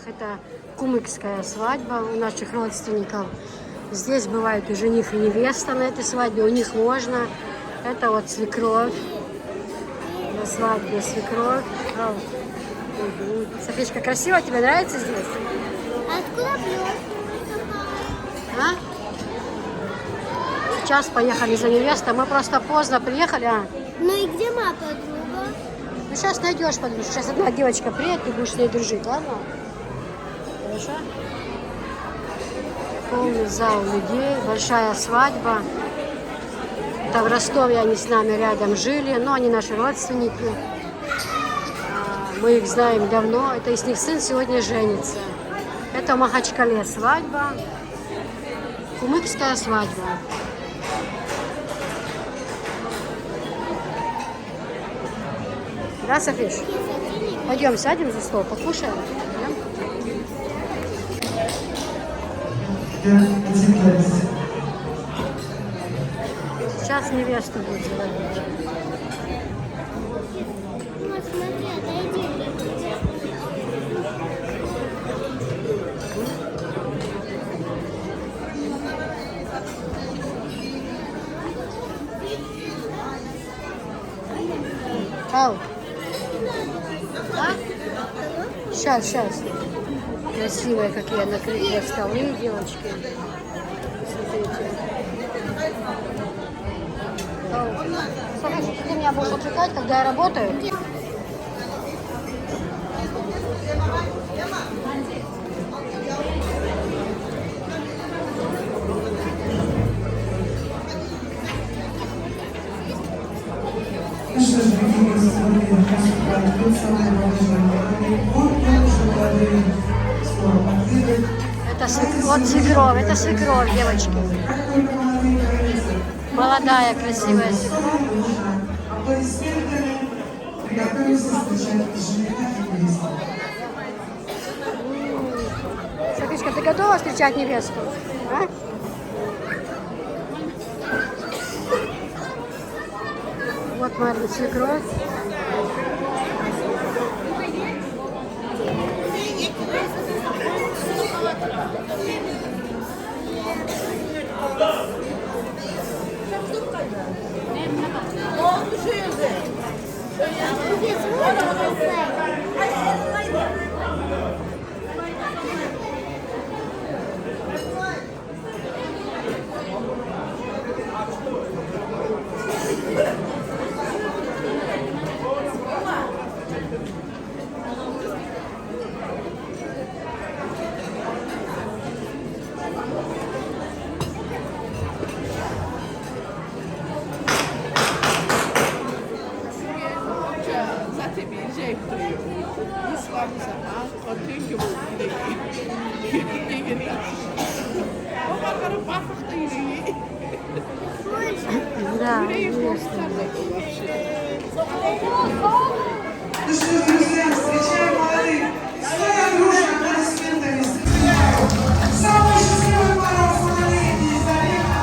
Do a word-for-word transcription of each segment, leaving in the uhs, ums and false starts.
Это кумыкская свадьба у наших родственников. Здесь бывают и жених, и невеста на этой свадьбе, у них можно. Это вот свекровь на свадьбе, свекровь. Ау. Мгм. Софишка, красиво, тебе нравится здесь? Откуда пьёшь? А? Сейчас поехали за невестой. Мы просто поздно приехали, а? Ну и где моя подруга? Ну, сейчас найдёшь подругу. Сейчас одна девочка приедет, ты будешь с ней дружить, ладно? Хорошо? Полный зал людей, большая свадьба. Это в Ростове, они с нами рядом жили, но они наши родственники. А, мы их знаем давно. Это из них сын сегодня женится. Это в Махачкале свадьба. Кумыкская свадьба. Да, Софиш? Пойдём сядем за стол, покушаем. Сейчас невесту будет заводить. Вот, смотри, отойди. Ау. А? Щас, щас. Красивые какие накрытые столы, девочки. Смотрите. Ау. Слушай, ты меня будешь отвлекать, когда я работаю? Это свек-, вот свекровь, это свекровь, девочки. Молодая, красивая свекровь. Приготовимся встречать жениха и невесту. Софишка, ты готова встречать невесту? А? Вот моя свекровь. Да, интересно. Ну что ж, друзья, встречаем молодых. Стоя дружно, аплодисментами встречаем самую счастливую пару в Самаре, Елизавета.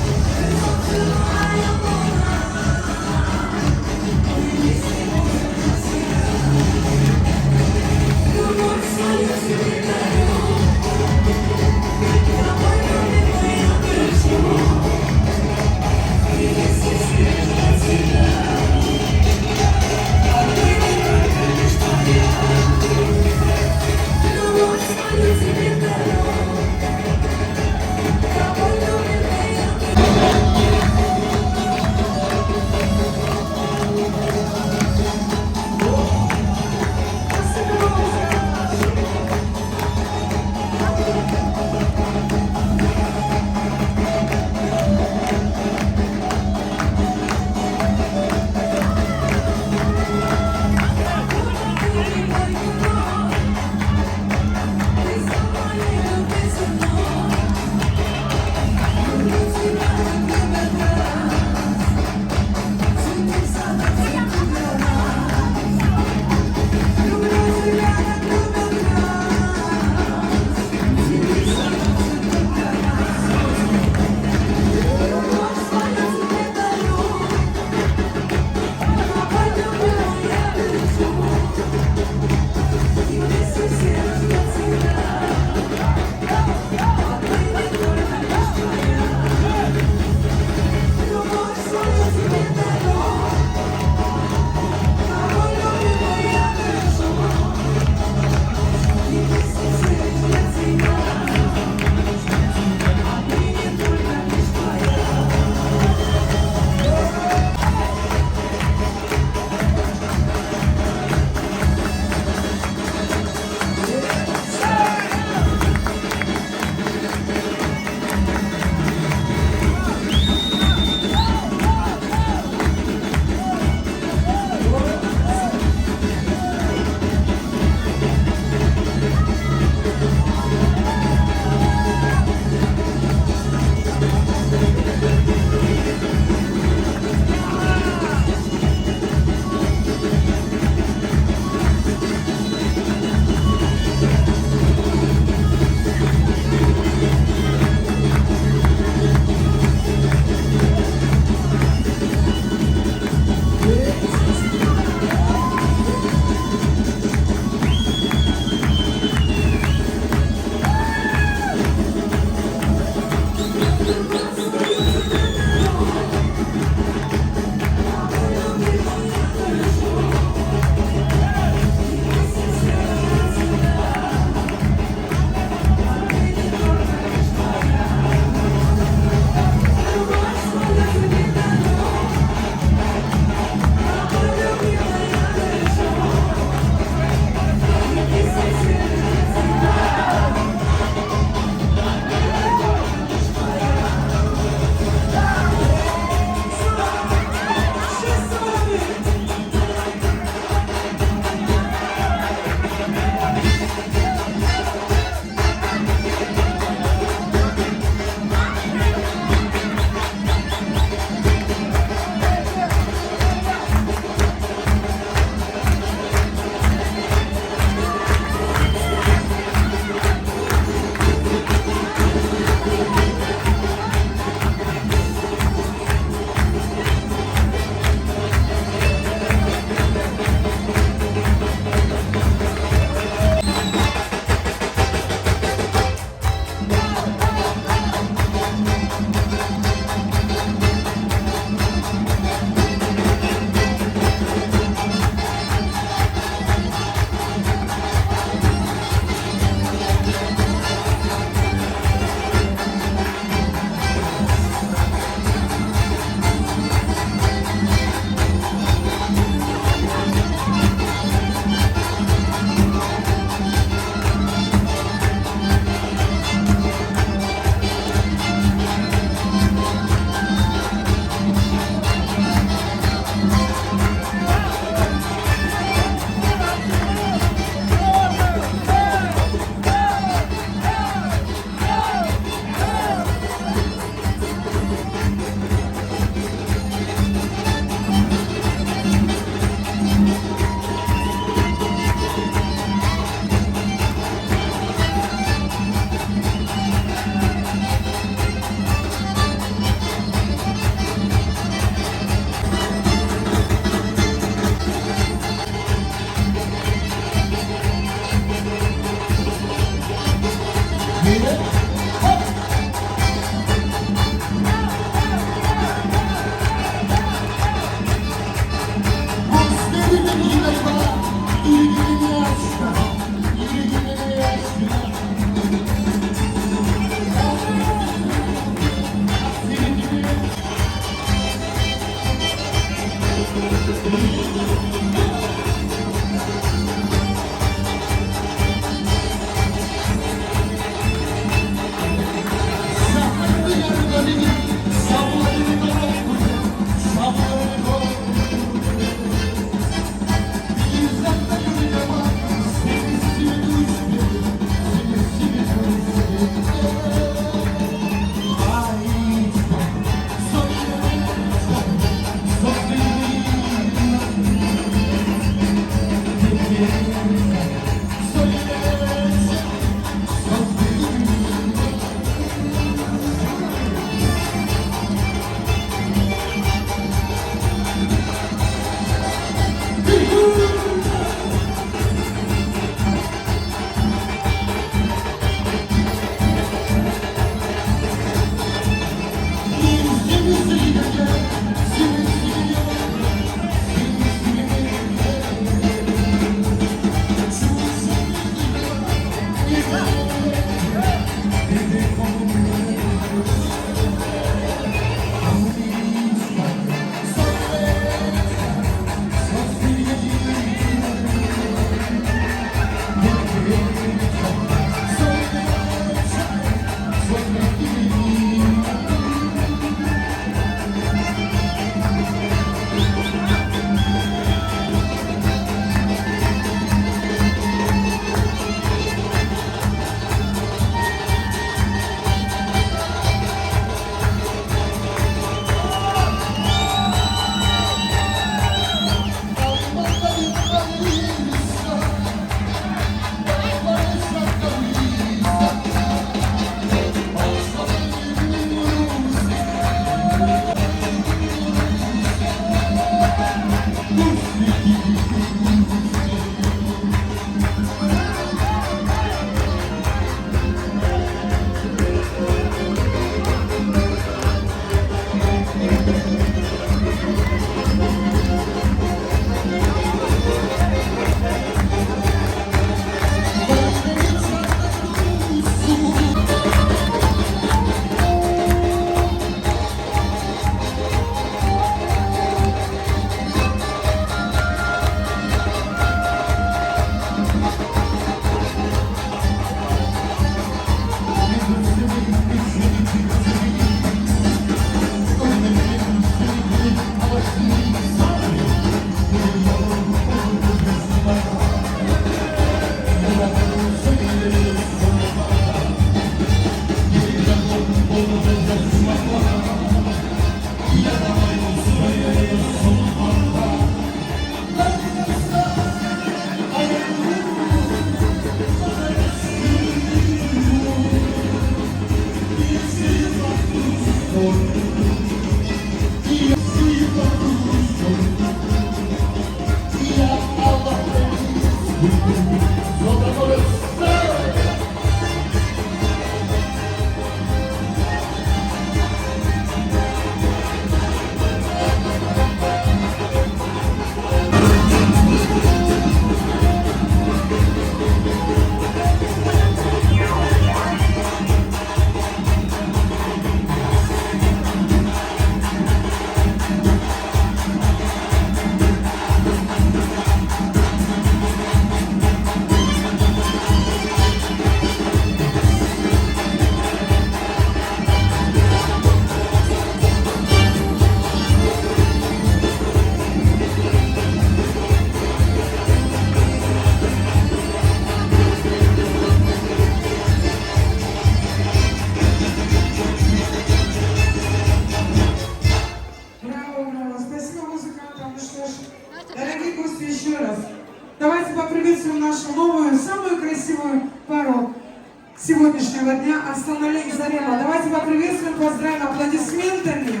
Дня Арсланали и Зарема. Давайте поприветствуем, поздравим аплодисментами.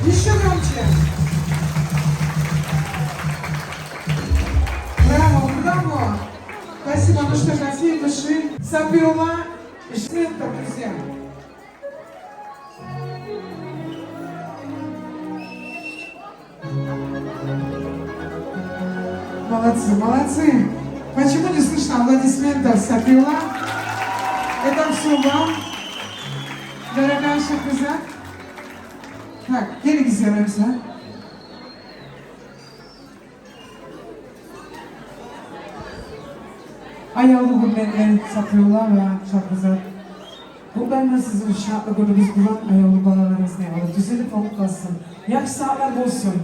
Ещё громче. Браво, браво. Спасибо. Ну что, какие души. Сапиулла, аплодисменты, друзья. Молодцы, молодцы. Почему не слышно аплодисментов, Сапиулла? Это всё вам, дорогая Шахризат. Так, гелигиз янымгъа. Аявлу гюнлер, Сапиулла ва Шахризат. Къутлайман сизин шатлы гюнюгюз булан, аявлу балаларыгъызны алып. Тюзелип, онглуп къалсын. Яхшы сагьатлар болсун.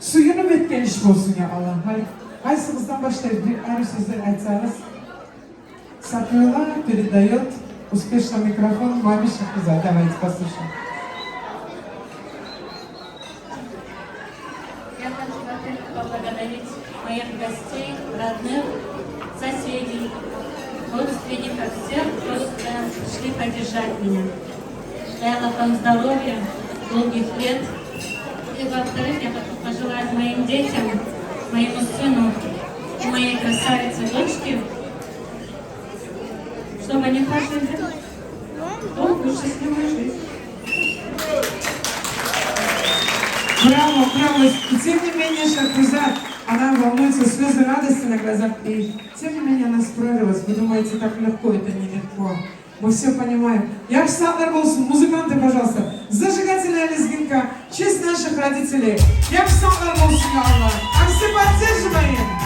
Сююнюп этген иш болсун, я Аллагь. Гьали къайсыгъыздан башлайбыз? Бир арив сёзлер айтсагъыз. Сапиулла передаёт успешно микрофон маме Шахризат. Давайте послушаем. Я хочу, во-первых, поблагодарить моих гостей, родных, соседей, родственников, всех, кто сюда пришли поддержать меня. Дай Аллах вам здоровья, долгих лет. И, во-вторых, я хочу пожелать моим детям, моему сыну и моей красавице дочке, чтобы они прожили долгую, счастливую жизнь. Браво, браво. И тем не менее, Шахризат, она волнуется, слёзы радости на глазах. И тем не менее, она справилась. Вы думаете, так легко? Это нелегко. Мы всё понимаем. Яхшы сагьатлар болсун. Музыканты, пожалуйста. Зажигательная лезгинка. В честь наших родителей. Яхшы сагьатлар болсун, я Аллагь. А все поддерживаем.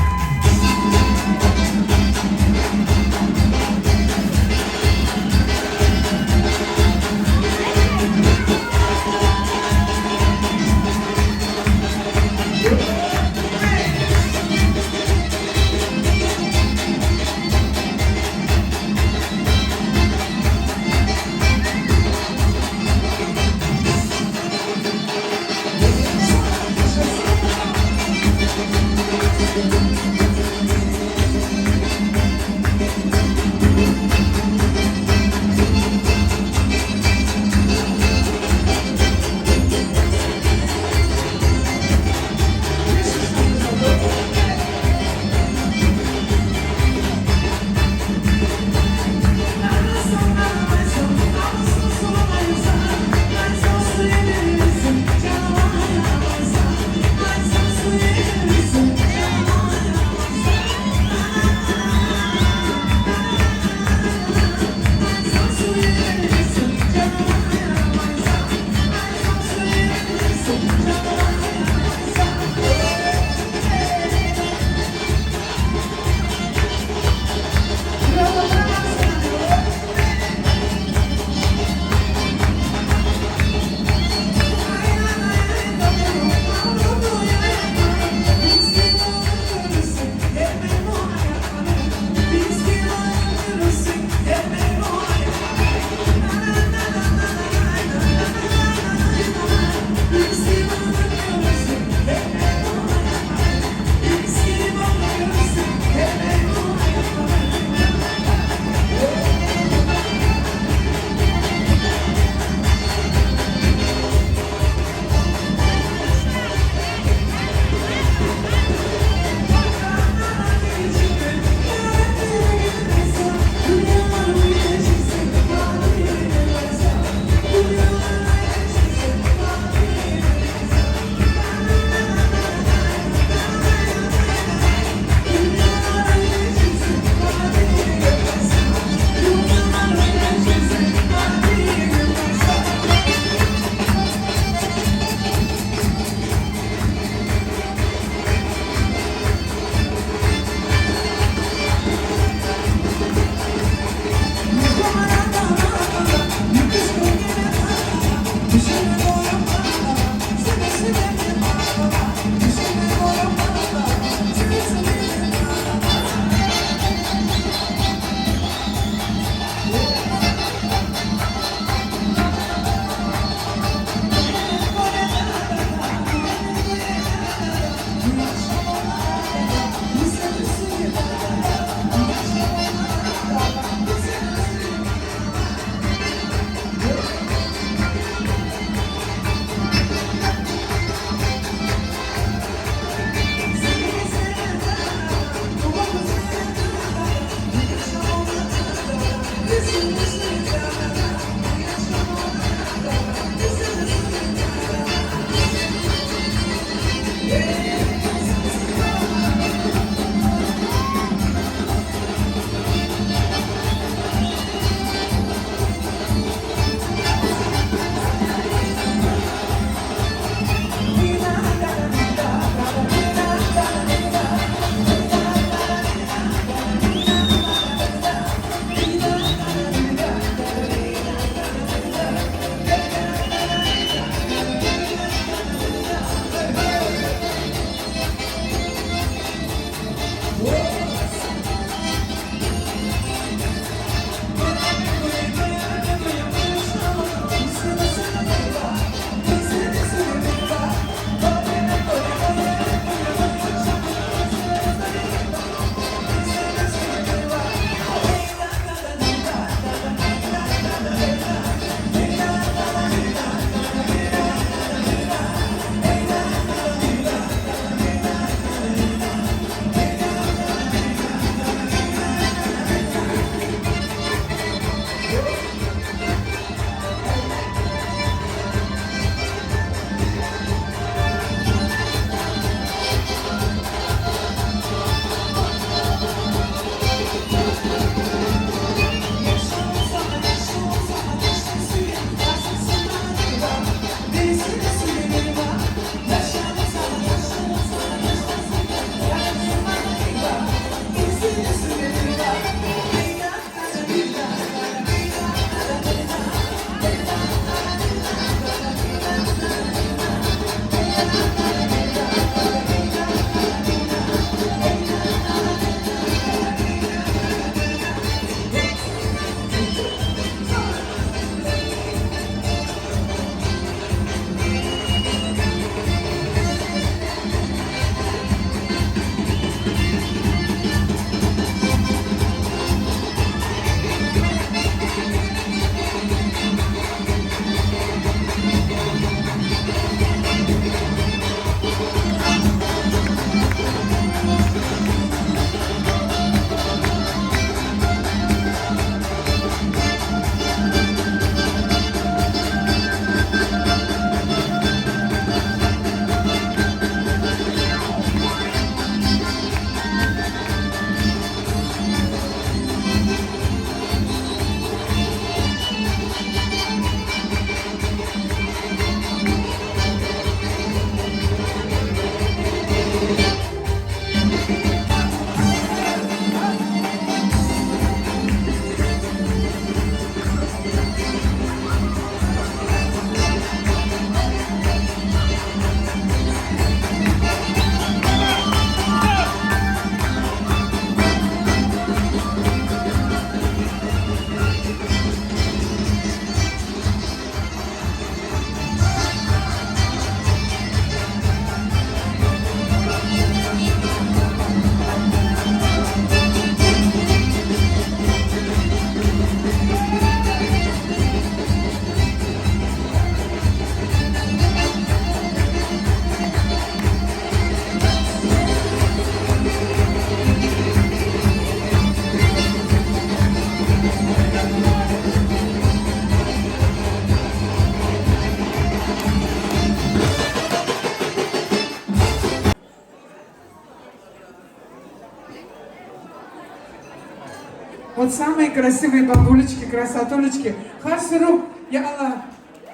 Вот самые красивые бабулечки, красотулечки. Гьар сюрюп, я Аллагь.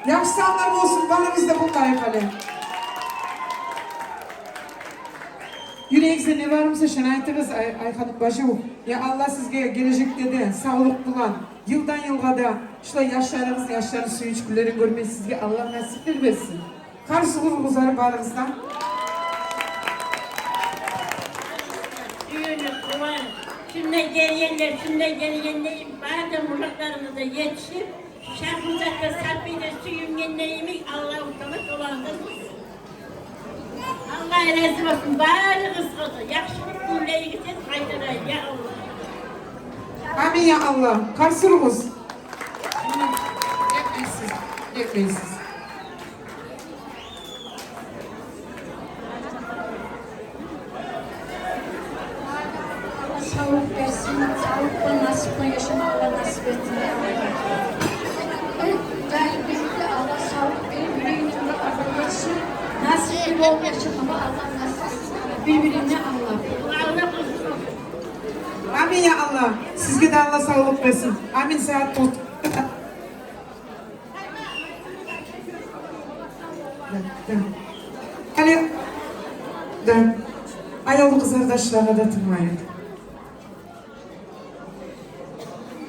Яхшы санлар болсун, барыбыз да болайыкъ гьали. Юрегигизде не бар буса, шону айтыгъыз, Ай-, Айханум бажи. Я Аллагь, сизге гележекде де савлукъ булан, йылдан йылгъа да шулай яшларыгъызны, яшланы сююнч гюнлерин гёрмеге сизге Аллагь насиплер берсин. Гьар сюрюп узарып барыгъыз да. Сююнюп, къуванып, шунда гелгенлер, шунда гелгенлер, бары да муратларына да етишип, Шагьмузатгъа, Сапиге сююнгенлер йимик, Аллагьу Таала шоланы да сюйсюн. Аллагь рази болсун барыгъызгъа да. Яхшылыкъ гюнлеригизни къайтарайым, я Аллагь. Амин, я Аллагь. Къарсы уругъуз. Гетмейсиз, гетмейсиз. Аллагь савлукъ берсин, савлукъ булан, насип булан яшамагъа Аллагь насип этсин, я Аллагь. Э, дагъы бирде Аллагь савлукъ берип, юрегин тутуп, Аллагь берсин. Насип болуп яшамагъа Аллагь насип этсин. Бир-бирине Аллагь. Амин, я Аллагь. Сизге де Аллагь савлукъ берсин. Амин, сагьат болсун. Да, да. Гьали, да. Аявлу къызардашлагъа да тынглайыкъ.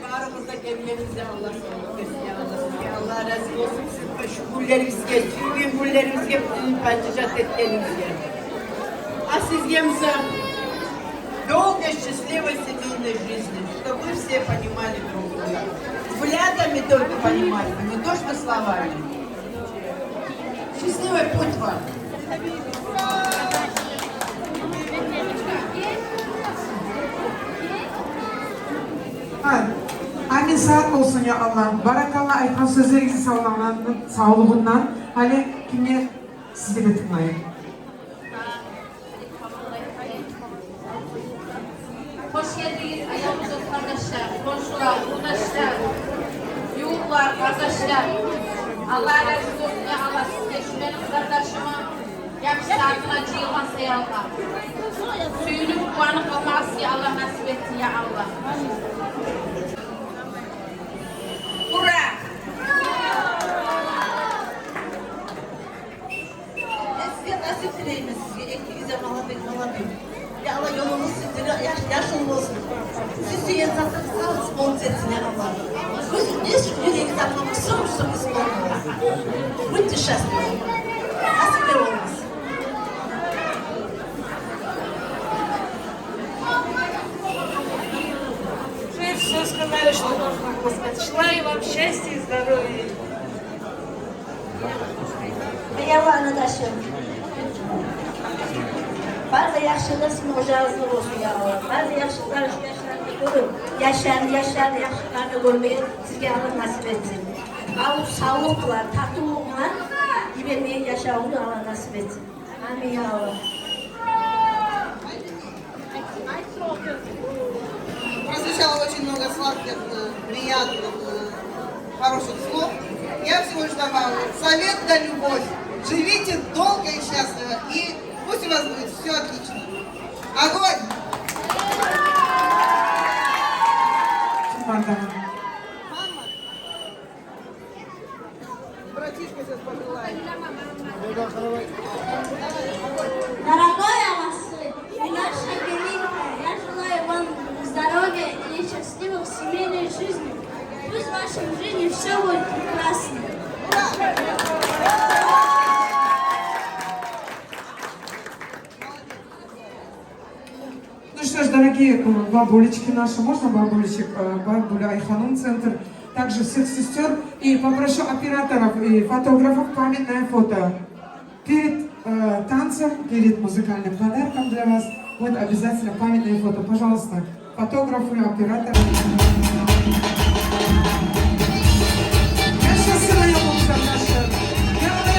Барыгъыз да гелгенигизге Аллагь савлукъ берсин, я Аллагь. Сизге Аллагь рази болсун, сизге, шу гюнлеригизге, сюйген гюнлеригизге, бизин поддержать этгенигизге. А сизге буса долгой, счастливой семейной жизни, чтоб вы все понимали друг друга. Взглядами только понимали, не то что словами. Счастливый путь вам. Гьа, амин, сагьат болсун, я Аллагь. Баракалла айтгъан сёзлеригизни, савлугъундан, савлугъундан. Гьали кимге, сизге де тынглайыкъ. Хош гелдигиз, аявлу дос-къардашлар, хоншулар, къурдашлар, ювукълар, къардашлар. Аллагь рази болсун, я Аллагь, сизге, шу мени къызардашымны яхшы сагьатына жыйылгъан саялы. Сююнюп, къуванып къалмагъа сизге Аллагь насип этсин, я Аллагь. Ура! Мен сизге насип тилеймен, сизге, экигизге, молодец, молодец. Я Аллагь, ёлугъуз сизин яш-, яшыл болсун. Сиз сюйген затлар сагъыз болуп етсин, я Аллагь. Сиз не сюйген затлар сагъыз, сагъыз болсун. Будьте счастливы. Насипли болугъуз. Уже всё сказали, что нужно было сказать. Желаю вам счастья и здоровья. Аявлу къардашларым, бары да яхшылар сизин ожагъыгъызда болсун, я Аллагь. Бары да яхшылар, шу яшланы гёрюп, яшланы, яшланы яхшыларын гёрмеге сизге Аллагь насип этсин. Ал, савлукъ булан, татывлукъ булан йибермеге яшавуну Аллагь насип этсин. Амин, я Аллагь. Прозвучало очень много сладких, э, приятных, э, хороших слов. Я всего лишь добавлю: совет да любовь. Живите долго и счастливо, и пусть у вас будет всё отлично. Огонь! Братишка сейчас пожелает. Дорогой Аласы и наша Белинка, я желаю вам здоровья и счастливых семейной жизни. Пусть в вашей жизни всё будет прекрасно. Ну что ж, дорогие, э, бабулечки наши, можно бабулечек, э, бабуля Айханум, центр, также всех сестёр. И попрошу операторов и фотографов памятное фото. Перед, э, танцем, перед музыкальным подарком для вас будет обязательно памятное фото. Пожалуйста, фотографы, операторы. Я щас сюда, я вам скажу, я, я, я, я, я,